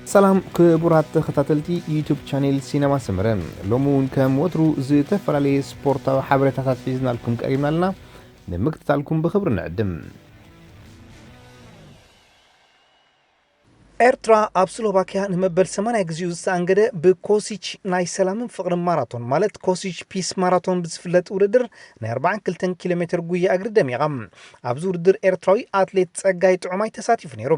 ሰላም ክቡራት ተኸታተልቲ ዩቱብ ቻኔል ሲነማ ሰመረ፣ ሎሚ እውን ከም ወትሩ ዝተፈላለየ ስፖርታዊ ሓበሬታታት ሒዝናልኩም ቀሪብና ኣለና። ንምክትታልኩም ብኽብሪ ንዕድም። ኤርትራ ኣብ ስሎቫኪያ ንመበል ሰማንያ ግዜኡ ዝተኣንገደ ብኮሲች ናይ ሰላምን ፍቕርን ማራቶን፣ ማለት ኮሲች ፒስ ማራቶን ብዝፍለጥ ውድድር፣ ናይ ኣርባዓን ክልተን ኪሎ ሜትር ጉያ እግሪ ደሚቓ። ኣብዚ ውድድር ኤርትራዊ ኣትሌት ጸጋይ ጥዑማይ ተሳቲፉ ነይሩ።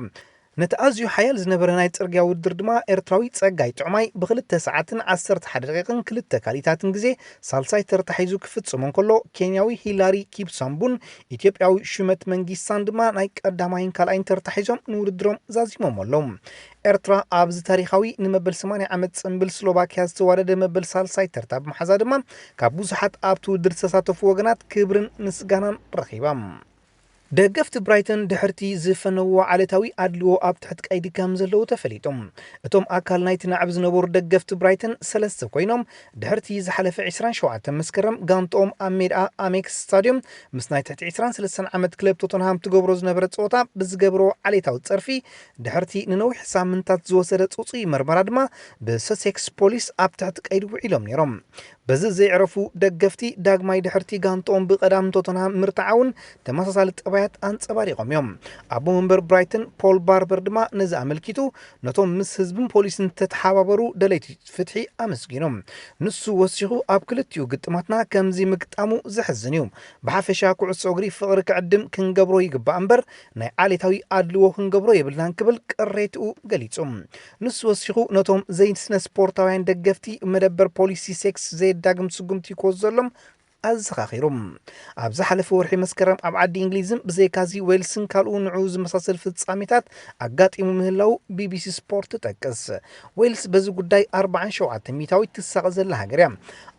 ነቲ ኣዝዩ ሓያል ዝነበረ ናይ ጽርግያ ውድድር ድማ ኤርትራዊ ጸጋይ ጥዑማይ ብክልተ ሰዓትን ዓሰርተ ሓደ ደቂቕን ክልተ ካልኢታትን ግዜ ሳልሳይ ተርታ ሒዙ ክፍጽሞ እንከሎ፣ ኬንያዊ ሂላሪ ኪፕሳምቡን ኢትዮጵያዊ ሹመት መንጊስታን ድማ ናይ ቀዳማይን ካልኣይን ተርታ ሒዞም ንውድድሮም ዛዚሞም ኣለዉ። ኤርትራ ኣብዚ ታሪኻዊ ንመበል ሰማንያ ዓመት ጽምብል ስሎቫኪያ ዝተዋደደ መበል ሳልሳይ ተርታ ብምሓዛ ድማ ካብ ብዙሓት ኣብቲ ውድድር ዝተሳተፉ ወገናት ክብርን ምስጋናን ረኺባ። ደገፍቲ ብራይተን ድሕርቲ ዝፈነዎ ዓሌታዊ ኣድልዎ ኣብ ትሕቲ ቀይዲ ከም ዘለዉ ተፈሊጡ። እቶም ኣካል ናይቲ ናዕቢ ዝነበሩ ደገፍቲ ብራይተን ሰለስተ ኮይኖም፣ ድሕርቲ ዝሓለፈ ዕስራን ሸውዓተን መስከረም ጋንትኦም ኣብ ሜዳ ኣሜክስ ስታድዮም ምስ ናይ ትሕቲ ዕስራን ሰለስተን ዓመት ክለብ ቶተንሃም ትገብሮ ዝነበረ ጸወታ ብዝገብርዎ ዓሌታዊ ጸርፊ፣ ድሕርቲ ንነዊሕ ሳምንታት ዝወሰደ ጽጹይ መርመራ ድማ ብሰሴክስ ፖሊስ ኣብ ትሕቲ ቀይዲ ውዒሎም ነይሮም። በዚ ዘይዕረፉ ደገፍቲ ዳግማይ ድሕርቲ ጋንትኦም ብቐዳም ቶተንሃም ምርትዓውን ተመሳሳሊ ጠባያት ኣንጸባሪቖም እዮም። ኣቦ መንበር ብራይተን ፖል ባርበር ድማ ነዚ ኣመልኪቱ፣ ነቶም ምስ ህዝብን ፖሊስን ዝተተሓባበሩ ደለይቲ ፍትሒ ኣመስጊኑ። ንሱ ወሲኹ፣ ኣብ ክልቲኡ ግጥማትና ከምዚ ምግጣሙ ዘሕዝን እዩ። ብሓፈሻ ኩዕሶ እግሪ ፍቕሪ ክዕድም ክንገብሮ ይግባእ እምበር፣ ናይ ዓሌታዊ ኣድልዎ ክንገብሮ የብልናን ክብል ቅሬትኡ ገሊጹ። ንሱ ወሲኹ፣ ነቶም ዘይስነ ስፖርታውያን ደገፍቲ መደበር ፖሊሲ ሴክስ ዘየዳግም ስጉምቲ ክወስድ ዘሎም ኣዘኻኺሩ። ኣብ ዝሓለፈ ወርሒ መስከረም ኣብ ዓዲ እንግሊዝን ብዘይካዚ ዌልስን ካልኡ ንዕኡ ዝመሳሰል ፍጻሜታት ኣጋጢሙ ምህላው ቢቢሲ ስፖርት ትጠቅስ። ዌልስ በዚ ጉዳይ ኣርባዓን ሸውዓተን ሚእታዊት ትሳቐ ዘላ ሃገር እያ።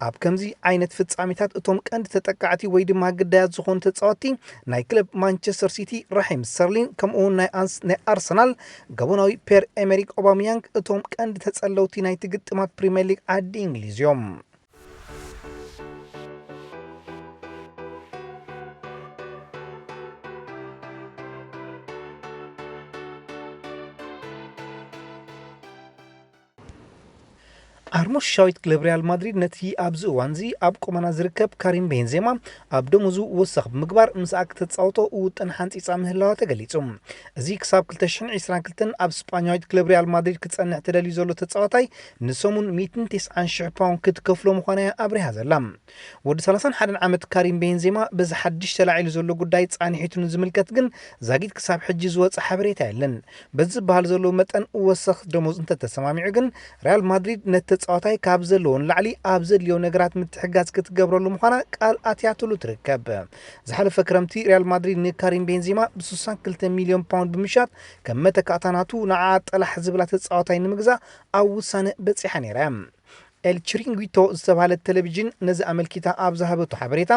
ኣብ ከምዚ ዓይነት ፍጻሜታት እቶም ቀንዲ ተጠቃዕቲ ወይ ድማ ግዳያት ዝኾኑ ተጻወትቲ ናይ ክለብ ማንቸስተር ሲቲ ራሒም ስተርሊን ከምኡ እውን ናይ ኣንስ-፣ ናይ ኣርሰናል ገበናዊ ፔር ኤመሪክ ኦባሚያንግ እቶም ቀንዲ ተጸለውቲ ናይቲ ግጥማት ፕሪምየር ሊግ ዓዲ እንግሊዝ እዮም። ዓርሞሽሻዊት ክለብ ሪያል ማድሪድ ነቲ ኣብዚ እዋንዚ ኣብ ቁመና ዝርከብ ካሪም ቤንዜማ ኣብ ደሞዙ ወሰኽ ብምግባር ምስኣ ክተጻወቶ ውጥን ሓንጺጻ ምህላዋ ተገሊጹ። እዚ ክሳብ ክልተ ሽሕን ዕስራን ክልተን ኣብ ስጳኛዊት ክለብ ሪያል ማድሪድ ክጸንሕ ተደልዩ ዘሎ ተጻዋታይ ንሰሙን ሚእትን ተስዓን ሽሕ ፓውንድ ክትከፍሎ ምዃና እያ ኣብሪሃ ዘላ። ወዲ ሰላሳን ሓደን ዓመት ካሪም ቤንዜማ በዚ ሓድሽ ተላዒሉ ዘሎ ጉዳይ ጻንሒቱ ንዝምልከት ግን ዛጊት ክሳብ ሕጂ ዝወጸ ሓበሬታ የለን። በዚ ዝበሃል ዘሎ መጠን ወሰኽ ደሞዝ እንተተሰማሚዑ ግን ሪያል ማድሪድ ነቲ ተጻዋታይ ካብ ዘለዎ ንላዕሊ ኣብ ዘድልዮ ነገራት ምትሕጋዝ ክትገብረሉ ምዃና ቃል ኣትያትሉ ትርከብ። ዝሓለፈ ክረምቲ ሪያል ማድሪድ ንካሪም ቤንዜማ ብ ስሳን ክልተ ሚልዮን ፓውንድ ብምሻጥ ከም መተካእታ ናቱ ንዓ ጠላሕ ዝብላ ተጻዋታይ ንምግዛእ ኣብ ውሳነ በጺሓ ነይራ እያ። ኤል ቺሪንጊቶ ዝተባህለት ቴሌቪዥን ነዚ ኣመልኪታ ኣብ ዝሃበቶ ሓበሬታ፣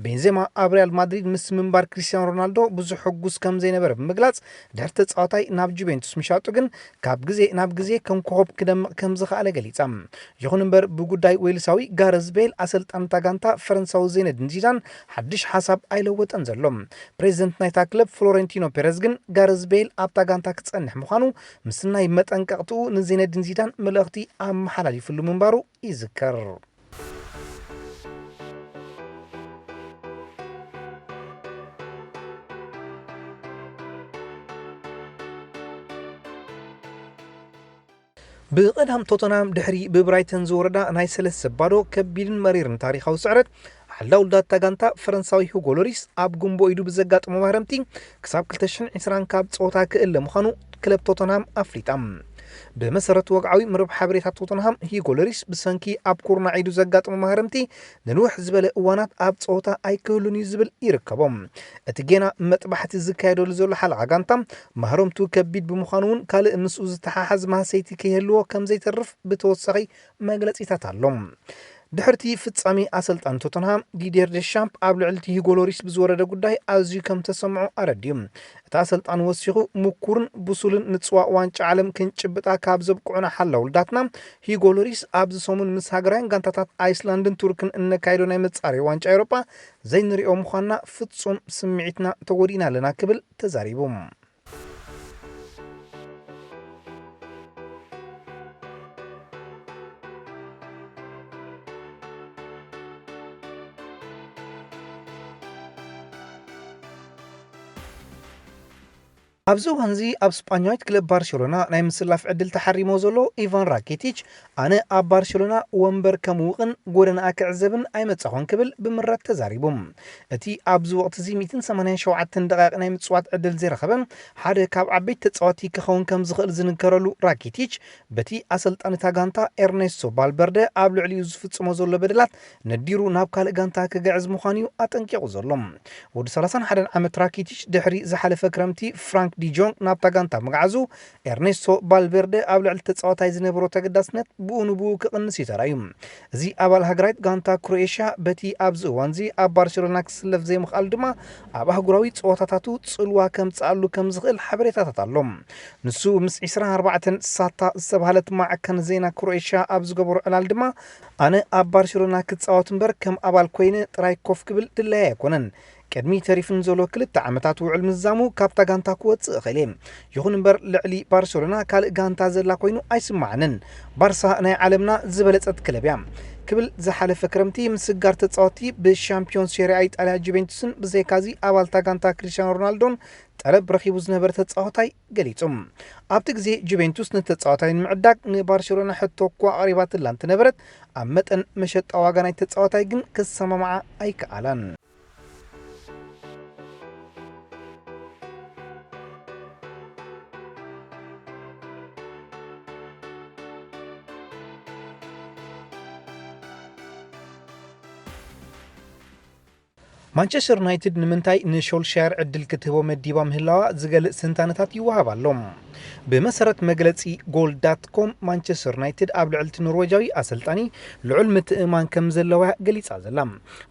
ቤንዜማ ኣብ ሪያል ማድሪድ ምስ ምንባር ክሪስቲያኖ ሮናልዶ ብዙሕ ሕጉስ ከም ዘይነበረ ብምግላጽ፣ ድሕሪ ተጻዋታይ ናብ ጁቬንቱስ ምሻጡ ግን ካብ ግዜ ናብ ግዜ ከም ኮኸብ ክደምቕ ከም ዝኸኣለ ገሊጻ። ይኹን እምበር፣ ብጉዳይ ዌልሳዊ ጋረዝ ቤል ኣሰልጣኒ እታ ጋንታ ፈረንሳዊ ዜነዲን ዚዳን ሓድሽ ሓሳብ ኣይለወጠን ዘሎ። ፕሬዚደንት ናይታ ክለብ ፍሎሬንቲኖ ፔረዝ ግን ጋረዝ ቤል ኣብታ ጋንታ ክጸንሕ ምዃኑ ምስ ናይ መጠንቀቕትኡ ንዜነዲን ዚዳን መልእኽቲ ኣመሓላሊፍሉ ምንባሩ ይዝከር። ብቐዳም ቶተንሃም ድሕሪ ብብራይተን ዝወረዳ ናይ ሰለስተ ባዶ ከቢድን መሪርን ታሪኻዊ ስዕረት፣ ሓላው ዳታ ጋንታ ፈረንሳዊ ሁጎ ሎሪስ ኣብ ጉንቦ ኢዱ ብዘጋጠሞ ማህረምቲ ክሳብ ክልተ ሽሕን ዕስራን ካብ ጸወታ ክእለ ምዃኑ ክለብ ቶተንሃም ኣፍሊጣ። ብመሰረት ወግዓዊ መርበብ ሓበሬታ ቶተንሃም፣ ሂጎ ሎሪስ ብሰንኪ ኣብ ኩርናዕ ኢዱ ዘጋጠሞ ማህረምቲ ንንውሕ ዝበለ እዋናት ኣብ ጸወታ ኣይክህሉን እዩ ዝብል ይርከቦ። እቲ ጌና መጥባሕቲ ዝካየደሉ ዘሎ ሓለቓ ጋንታ፣ ማህረምቱ ከቢድ ብምዃኑ እውን ካልእ ምስኡ ዝተሓሓዝ ማህሰይቲ ከይህልዎ ከም ዘይተርፍ ብተወሳኺ መግለጺታት ኣሎ። ድሕርቲ ፍጻሜ፣ ኣሰልጣኒ ቶተንሃም ዲድየር ደሻምፕ ኣብ ልዕሊ እቲ ሂጎ ሎሪስ ብዝወረደ ጉዳይ ኣዝዩ ከም ተሰምዖ ኣረድዩ። እቲ ኣሰልጣኒ ወሲኹ፣ ምኩርን ብሱልን ንጽዋእ ዋንጫ ዓለም ክንጭብጣ ካብ ዘብቅዑና ሓላው ውልዳትና፣ ሂጎ ሎሪስ ኣብዚ ሰሙን ምስ ሃገራውያን ጋንታታት ኣይስላንድን ቱርክን እነካይዶ ናይ መጻረዪ ዋንጫ ኤውሮጳ ዘይንሪኦ ምዃንና ፍጹም ስምዒትና ተጎዲእና ኣለና ክብል ተዛሪቡ። ኣብዚ እዋንዚ ኣብ ስጳኛዊት ክለብ ባርሴሎና ናይ ምስላፍ ዕድል ተሓሪሞ ዘሎ ኢቫን ራኪቲች፣ ኣነ ኣብ ባርሴሎና ወንበር ከምውቕን ጎደናኣ ክዕዘብን ኣይመጻኹን ክብል ብምረት ተዛሪቡ። እቲ ኣብዚ ወቕቲ እዚ ሚእትን ሰማንያን ሸውዓተን ደቓይቕ ናይ ምጽዋት ዕድል ዘይረኸበ ሓደ ካብ ዓበይቲ ተጻወቲ ክኸውን ከም ዝኽእል ዝንገረሉ ራኪቲች፣ በቲ ኣሰልጣኒ እታ ጋንታ ኤርኔስቶ ቫልቨርደ ኣብ ልዕሊኡ ዝፍጽሞ ዘሎ በደላት ነዲሩ ናብ ካልእ ጋንታ ክግዕዝ ምዃኑ እዩ ኣጠንቂቑ ዘሎ። ወዲ ሰላሳን ሓደን ዓመት ራኪቲች ድሕሪ ዝሓለፈ ክረምቲ ፍራንክ ዲጆንግ ናብታ ጋንታ ምግዓዙ፣ ኤርኔስቶ ቫልቨርደ ኣብ ልዕሊ ተጻዋታይ ዝነበሮ ተገዳስነት ብኡ ንብኡ ክቕንስ እዩ ተራእዩ። እዚ ኣባል ሃገራዊት ጋንታ ክሮኤሽያ በቲ ኣብዚ እዋንዚ ኣብ ባርሴሎና ክስለፍ ዘይምኽኣሉ ድማ ኣብ ኣህጉራዊ ጸወታታቱ ጽልዋ ከምጽኣሉ ከም ዝኽእል ሓበሬታታት ኣሎ። ንሱ ምስ ዒስራን ኣርባዕተን ሳታ ዝተባህለት ማዕከን ዜና ክሮኤሽያ ኣብ ዝገበሮ ዕላል ድማ፣ ኣነ ኣብ ባርሴሎና ክጻወት እምበር ከም ኣባል ኮይነ ጥራይ ኮፍ ክብል ድላየ ኣይኮነን። ቅድሚ ተሪፍን ዘሎ ክልተ ዓመታት ውዕል ምዝዛሙ ካብታ ጋንታ ክወጽእ እኽእል እየ። ይኹን እምበር ልዕሊ ባርሴሎና ካልእ ጋንታ ዘላ ኮይኑ ኣይስምዓንን። ባርሳ ናይ ዓለምና ዝበለጸት ክለብ እያ ክብል ዝሓለፈ ክረምቲ ምስጋር ተጻወቲ ብሻምፒዮን ሴሪኣ ኢጣልያ ጁቬንቱስን ብዘይካዚ ኣባልታ ጋንታ ክሪስቲያኖ ሮናልዶን ጠለብ ረኺቡ ዝነበረ ተጻዋታይ ገሊጹ። ኣብቲ ግዜ ጁቬንቱስ ንተጻዋታይ ንምዕዳግ ንባርሴሎና ሕቶ እኳ ኣቕሪባትላ እንትነበረት፣ ኣብ መጠን መሸጣ ዋጋ ናይ ተጻዋታይ ግን ክሰማምዓ ኣይከኣላን። ማንቸስተር ዩናይትድ ንምንታይ ንሾልሻየር ዕድል ክትህቦ መዲባ ምህላዋ ዝገልጽ ትንታነታት ይወሃብ ኣሎ። ብመሰረት መግለጺ ጎል ዳት ኮም፣ ማንቸስተር ዩናይትድ ኣብ ልዕሊ እቲ ኖርዌጃዊ ኣሰልጣኒ ልዑል ምትእምማን ከም ዘለዋ ገሊጻ ዘላ።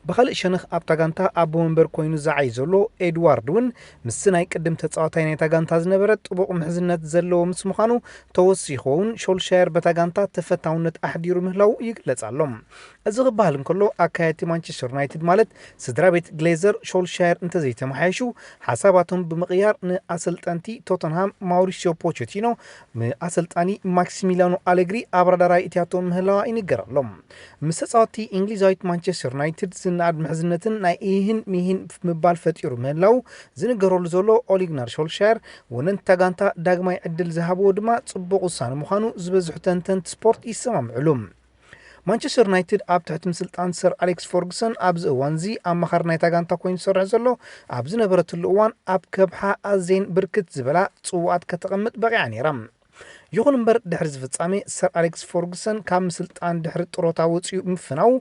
ብኻልእ ሸነኽ ኣብታ ጋንታ ኣቦ መንበር ኮይኑ ዝዓይ ዘሎ ኤድዋርድ እውን ምስቲ ናይ ቅድም ተጻዋታይ ናይታ ጋንታ ዝነበረ ጥቡቕ ምሕዝነት ዘለዎ ምስ ምዃኑ ተወሲኹ እውን ሾልሻየር በታ ጋንታ ተፈታውነት ኣሕዲሩ ምህላው ይግለጽ ኣሎ። እዚ ክበሃል እንከሎ ኣካየድቲ ማንቸስተር ዩናይትድ ማለት ስድራ ቤት ግሌዘር ሾልሻየር እንተዘይተመሓየሹ ሓሳባቶም ብምቕያር ንኣሰልጠንቲ ቶተንሃም ማውሪሲዮ ፖቸቲኖ ንኣሰልጣኒ ማክሲሚሊያኖ ኣሌግሪ ኣብ ራዳር ኣይእትያቶም ምህላዋ ይንገር ኣሎ። ምስ ተጻወትቲ እንግሊዛዊት ማንቸስተር ዩናይትድ ዝነኣድ ምሕዝነትን ናይ ኢህን ሚህን ምባል ፈጢሩ ምህላው ዝንገረሉ ዘሎ ኦሊግናር ሾልሻየር ወነንታ ጋንታ ዳግማይ ዕድል ዝሃብዎ ድማ ጽቡቕ ውሳነ ምዃኑ ዝበዝሑ ተንተንቲ ስፖርት ይሰማምዕሉ። ማንቸስተር ዩናይትድ ኣብ ትሕቲ ምስልጣን ሰር ኣሌክስ ፈርጉሰን ኣብዚ እዋንዚ ኣማኻሪ ናይታ ጋንታ ኮይኑ ዝሰርሕ ዘሎ ኣብ ዝነበረትሉ እዋን ኣብ ከብሓ ኣዘይን ብርክት ዝበላ ጽዋኣት ከተቐምጥ በቒዓ ነይራ። ይኹን እምበር ድሕሪ እዚ ፍጻሜ ሰር ኣሌክስ ፈርጉሰን ካብ ምስልጣን ድሕሪ ጥሮታ ወጺኡ ምፍናው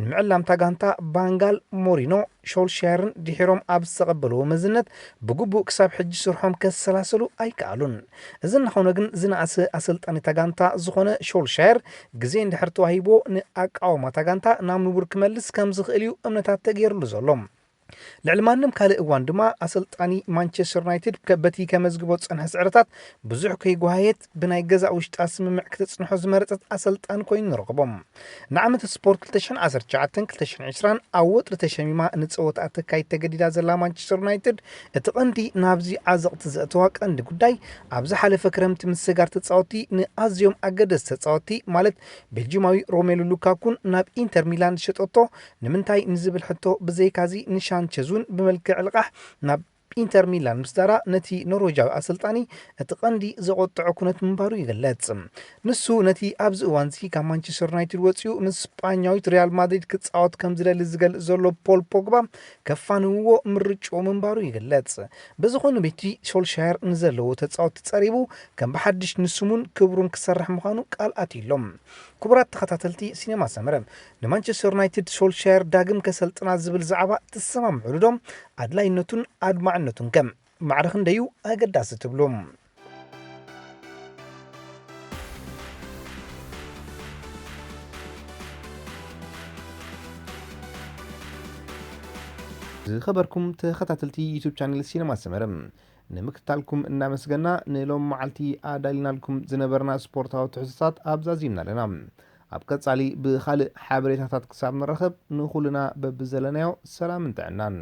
ንምዕላምታ ጋንታ ቫንጋል ሞሪኖ ሾልሻየርን ድሒሮም ኣብ ዝተቐበልዎ መዝነት ብግቡእ ክሳብ ሕጂ ስርሖም ከሰላሰሉ ኣይከኣሉን። እዚ እናኾነ ግን ዝነኣሰ ኣሰልጣኒ እታ ጋንታ ዝኾነ ሾልሻየር ግዜ እንድሕር ተዋሂብዎ ንኣቃውማ እታ ጋንታ ናብ ንቡር ክመልስ ከም ዝኽእል እዩ እምነታት ተገይሩሉ ዘሎ። ልዕሊ ማንም ካልእ እዋን ድማ ኣሰልጣኒ ማንቸስተር ዩናይትድ ከ- በቲ ከመዝግቦ ዝጸንሐ ስዕረታት ብዙሕ ከይጓሃየት ብናይ ገዛእ ውሽጣ ስምምዕ ክተጽንሖ ዝመረጸት ኣሰልጣኒ ኮይኑ ንረኽቦ። ንዓመት ስፖርት ክልተ ሽሕን ዓሰርተ ትሽዓተን ክልተ ሽሕን ዕስራን ኣብ ወጥሪ ተሸሚማ ንጸወታ ተካይድ ተገዲዳ ዘላ ማንቸስተር ዩናይትድ እቲ ቀንዲ ናብዚ ዓዘቕቲ ዘእተዋ ቀንዲ ጉዳይ ኣብ ዝሓለፈ ክረምቲ ምስጋር ተጻወቲ ንኣዝዮም ኣገደስቲ ተጻወቲ ማለት ቤልጂማዊ ሮሜሉ ሉካኩን ናብ ኢንተር ሚላን ዝሸጠቶ ንምንታይ ንዝብል ሕቶ ብዘይካዚ ንሻንቸዝ እውን ብመልክዕ ልቓሕ ናብ ኢንተር ሚላን ምስዳራ ነቲ ኖርዌጃዊ ኣሰልጣኒ እቲ ቀንዲ ዘቆጥዖ ኩነት ምንባሩ ይግለጽ። ንሱ ነቲ ኣብዚ እዋንዚ ካብ ማንቸስተር ዩናይትድ ወጺኡ ምስ ስጳኛዊት ሪያል ማድሪድ ክጻወት ከም ዝደሊ ዝገልጽ ዘሎ ፖል ፖግባ ከፋንውዎ ምርጭኡ ምንባሩ ይግለጽ። በዚ ኮይኑ ቤቲ ሾልሻየር ንዘለዎ ተጻወቲ ጸሪቡ ከም ብሓድሽ ንስሙን ክብሩን ክሰርሕ ምዃኑ ቃል ኣትዩሎም። ክቡራት ተኸታተልቲ ሲኔማ ሰመረ፣ ንማንቸስተር ዩናይትድ ሶልሻየር ዳግም ከሰልጥና ዝብል ዛዕባ ትሰማምዕሉ ዶ? ኣድላይነቱን ኣድማዕነቱን ከ ማዕረ ክንደዩ ኣገዳሲ ትብሉ? ዝኸበርኩም ተኸታተልቲ ዩቱብ ቻነል ሲነማ ሰመረ፣ ንምክትታልኩም እናመስገና ንሎም መዓልቲ ኣዳሊናልኩም ዝነበርና ስፖርታዊ ትሕዝቶታት ኣብዛዚምና ኣለና። ኣብ ቀጻሊ ብኻልእ ሓበሬታታት ክሳብ ንራኸብ ንኹልና በብዘለናዮ ሰላምን ጥዕናን።